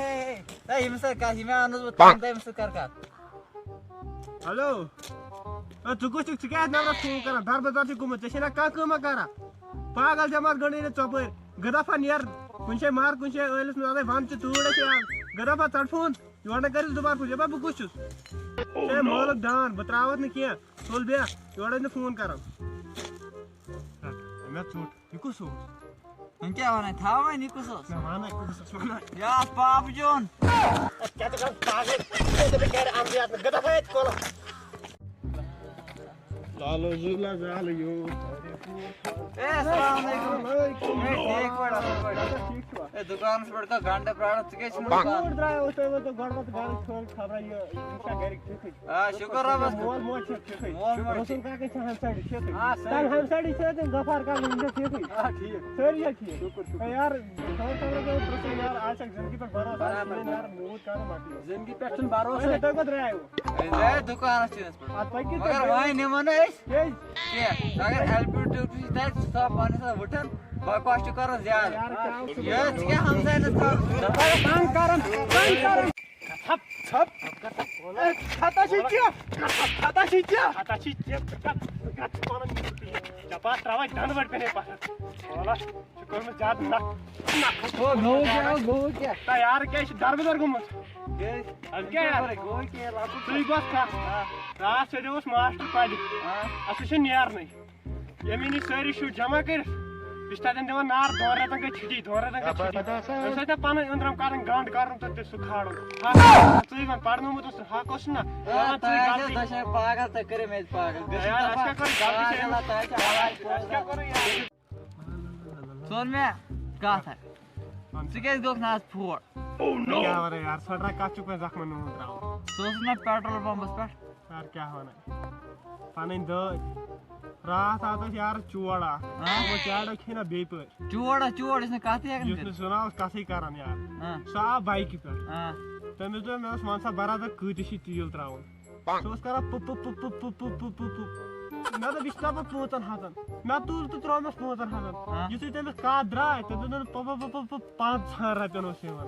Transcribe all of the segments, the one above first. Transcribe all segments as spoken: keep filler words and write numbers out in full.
ہے، ہے، ہے، ییٚمِس سۭتۍ کَتھ، یہِ مےٚ اَنُس بہٕ تھاوُن تہٕ أمِس سۭتۍ کَر کَتھ۔ ہیلو۔ اے، ژٕ کُس چھُکھ؟ ژٕ کیٛازِ نمبرَس فون کران؟ دَربٕدَر چھُکھ گوٚمُت، ژےٚ چھے نہ کانٛہہ کٲمہ کران؟ پاگل جماعت گٔنڈٕے نہٕ ژۄپٲرۍ۔ گٔدافا نیر، کُنہِ جایہِ مار، کُنہِ جایہِ ٲلِس منٛز اَنے وَن ژٕ توٗرۍ اَسہِ یاد۔ گٔدافا ژَٹ فون، یورٕ نہ کٔرِو دُبارٕ فون، یَپٲرۍ بہٕ کُس چھُس؟ اے مٲلُک ڈان، بہٕ ترٛاوَتھ نہٕ کینٛہہ۔ تُل بیٚہہ، یورٕ ٲسۍ نہٕ فون کران۔ رَٹ، مےٚ ژوٚٹ۔ یہِ کُس اوس؟ وۄنۍ کیٛاہ وَنان؟ تھاو وۄنۍ، یہِ کُس اوس؟ نہ، وَن ہا، کُس اوس وَنان؟ یہِ اوس پاپہٕ جون۔ اَتھ کیٛاہ ژٕ کَران پاگل؟ ژےٚ دوٚپُے گَرِ اَنہٕ بہٕ یَتھ نہٕ۔ گٔدافا ییٚتہِ کۄلہٕ۔ لالو زوٗلا زالہٕ یوٗر۔ اے، السلام علیکُم۔ وعلیکُم۔ اے، ٹھیٖک پٲٹھۍ، اَصٕل پٲٹھۍ۔ اچھا، ٹھیٖک چھُوا؟ اے، دُکانَس پٮ۪ٹھ کانٛہہ گَنٛڈٕ پرٛاران، ژٕ کیٛازِ چھُکھ نہٕ دُکان؟ کوٗر درٛایو تۄہہِ وۄنۍ تہٕ گۄڈٕ پَتہٕ گَرٕ چھٲلۍ خبرا یہِ، یہِ چھا گَرِکۍ ٹھیٖکھٕے؟ آ، شُکر رۄبَس کُن۔ مول موج چھا ٹھیٖکٕے؟ مول موج رسول کاکا چھا ہمساڑِ ٹھیٖکٕے؟ آ، سٲری۔ تَلہٕ ہمساڑِ چھا تہٕ غفار کاکا چھا ٹھیٖکٕے؟ آ، ٹھیٖک۔ سٲری چھا ٹھیٖک؟ شُکُر، شُکُر۔ ہے یار، خبر خبر گوٚو پرٛژھُن یار، آز چھَکھ زِندگی پٮ۪ٹھ بھروسہٕ؟ برابر۔ یار، موٗد کَرُن مۄکلیو۔ زِندگی پٮ۪ٹھ چھُنہٕ بھروسَے۔ وۄنۍ تُہۍ کوٚت درٛایو؟ أسۍ درٛاے دُکانَس چھِ أسۍ پٮ۪ٹھ۔ اَدٕ پَکِو مگر تُہۍ۔ وۄنۍ نِمو نہٕ أسۍ کیٛازِ؟ کینٛہہ۔ اگر ایل پی ڈیوٹی چھِ تَتہِ، سُہ تھاو پانَس سۭتۍ وٕٹھَن، بکواس چھُ کَران زیادٕ۔ یار، کیٛاہ چھُ یہِ ژٕ کیٛاہ ہمساینَس تھاوان؟ تنگ کران، تنگ کران۔ ژھپ، ژھپ۔ اے، کھتا چھِ ژےٚ، کھتا چھِ ژےٚ۔ کھتا چھِ ژےٚ، ژٕ کَتھ، ژٕ کَتھ چھُکھ وَنان؟ ژےٚ پَتہٕ ترٛاوَے دَنٛد وَٹہِ پٮ۪ٹھَے پَتھَر۔ وَلہٕ، ژےٚ کوٚرمُت زیادٕ نَکھ، نَکھ۔ او، گوٚو کیٛاہ، گوٚو کیٛاہ؟ تہٕ یارٕ کیٛاہ، یہِ چھُ دَربٕدَر گوٚمُت۔ کیٛازِ؟ اَدٕ کیٛاہ یارٕ؟ گوٚو کیٛاہ، لۄکُٹ ژٕے بَس کَتھ۔ آ۔ راتھ سیٚدیووُس ماسٹر پَرِ۔ آ۔ اَسہِ چھِ نیر نٕے۔ ییٚمہِ وِزِ سٲری شُرۍ جمع کٔرِتھ، یہِ چھِ تَتٮ۪ن دِوان نار، دۄن رٮ۪تَن گٔے چھُٹی، دۄن رٮ۪تَن گٔے چھُٹی۔ تَمہِ سۭتۍ چھِ پَنٕنۍ أنٛدرَم کَران گنٛڈ کَرُن تہٕ تہِ سُہ کھالُن۔ ہا، ژٕے وَن، پَرنومُت اوس نہٕ، ہا، کۄس چھُنہ؟ آ، وَن ژٕے تۄہہِ آسیو غلطی۔ دَچھِ پاگل، تُہۍ کٔرِو مےٚ پاگل۔ گٔژھِو یار، اَسہِ کیٛاہ کوٚر غلطی چھےٚ پاگل، أمِس؟ تۄہہِ چھےٚ آواز اَسہِ کیٛاہ کوٚر یہِ؟ ژٕ وَن مےٚ کَتھ اَکھ۔ ژٕ کیٛازِ گوٚکھ نہٕ آز فوٹ؟ کیٛاہ وَنان یار، ژھۄٹرا کَتھ چھُکھ وۄنۍ زَخمَن نوٗن ترٛاوان؟ ژٕ اوسُکھ نہ پیٹرول پمپس پٮ۪ٹھ؟ یار کیٛاہ وَنان، پَنٕنۍ دٲدۍ۔ راتھ آو تَتھ یارٕ چوڑ اَکھ۔ ہاں؟ یِمو چاڈو کھے نہ بیٚیہِ پٲٹھۍ۔ چوڑ ہا چوڑ، یُس نہٕ کَتھٕے ہٮ۪کان یُس کٔرِتھ۔ نہٕ سُہ نہ اوس کَتھٕے کَران یار۔ ہاں۔ سُہ آو بایکہِ پٮ۪ٹھ۔ ہاں۔ تٔمِس دوٚپ، مےٚ اوس وَن سا برابر کۭتِس چھِ تیٖل ترٛاوُن۔ سُہ اوس کَران پُپ پُپ پُپ پُپ پُپ پُپ پُپ پُپ۔ مےٚ دوٚپ، یہِ چھُ دَپان پانٛژَن ہَتَن۔ مےٚ تُل تہٕ ترٛوو مےٚ پانٛژَن ہَتَن۔ ہاں۔ یُتھُے تٔمِس کَتھ درٛاے، تٔمۍ دوٚپ، پُپ پُپ پُپ پُپ۔ پانٛژہن رۄپین اوس یِوان۔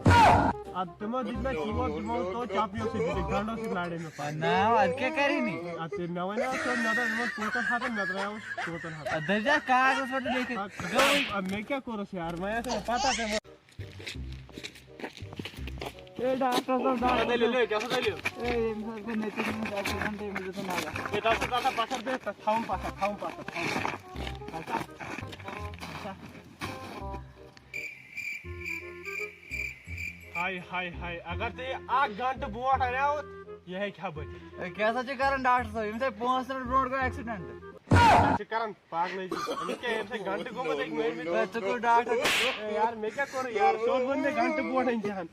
اَدٕ تِمو دِتۍ مےٚ چوب، تِمو تو چپنیو سۭتۍ دِتِکھ، ڈنڈو سۭتۍ لاڑے مےٚ پتہٕ۔ نہ، اَدٕ کیٛاہ کَرِ نہٕ؟ اَدٕ تیٚلہِ مےٚ وَنیٛاو، ژٕ، مےٚ دوٚپ یِمن پانٛژن ہَتن، مےٚ ترٛایو پانٛژن ہَتن۔ اَدٕ دٔپۍ زِ کاغذس پٮ۪ٹھ لیکھِتھ۔ اَدٕ، گوٚوٕے۔ اَدٕ مےٚ کیٛاہ کوٚرُس یار، وۄنۍ ٲس نہٕ مےٚ پتہ تِمو۔ اے ڈاکٹر صٲب، ڈاکٹر صٲب۔ کیٛاہ سا دٔلیٖل؟ کیٛاہ سا دٔلیٖل؟ اے، ییٚمہِ ساتہٕ بہٕ نیٚچوِس نِش اَکھ گھنٹہٕ، أمِس دیُتُن نظر۔ اے، تَتھ چھُ آسان پَتھر بیٚیہِ، تَتھ تھاوُن پَتھر، تھاوُن پَتھر، تھاوُن پَتھر۔ ہاے، ہاے، ہاے، اگر ژےٚ یہِ اکھ گھنٹہٕ برونٛٹھ انیوُتھ، یہِ ہیٚکہِ ہا بٔچِتھ۔ ہے، کیٛاہ سا چھِ کران ڈاکٹر صٲب؟ ییٚمہِ ساتہٕ پانٛژھ منٹ برونٛٹھ گوٚو accident۔ ژٕ چھِ کران پاگلٲزی۔ أمِس کیٛاہ، ییٚمہِ ساتہٕ گھنٹہٕ گوٚمُت أکۍ مٲرمٕتۍ؟ ہے، ژٕ کُس ڈاکٹر؟ ہے یار، مےٚ کیٛاہ کوٚر یار؟ سیوٚد ووٚن مےٚ گھنٹہٕ برونٛٹھ أنۍ زِہن۔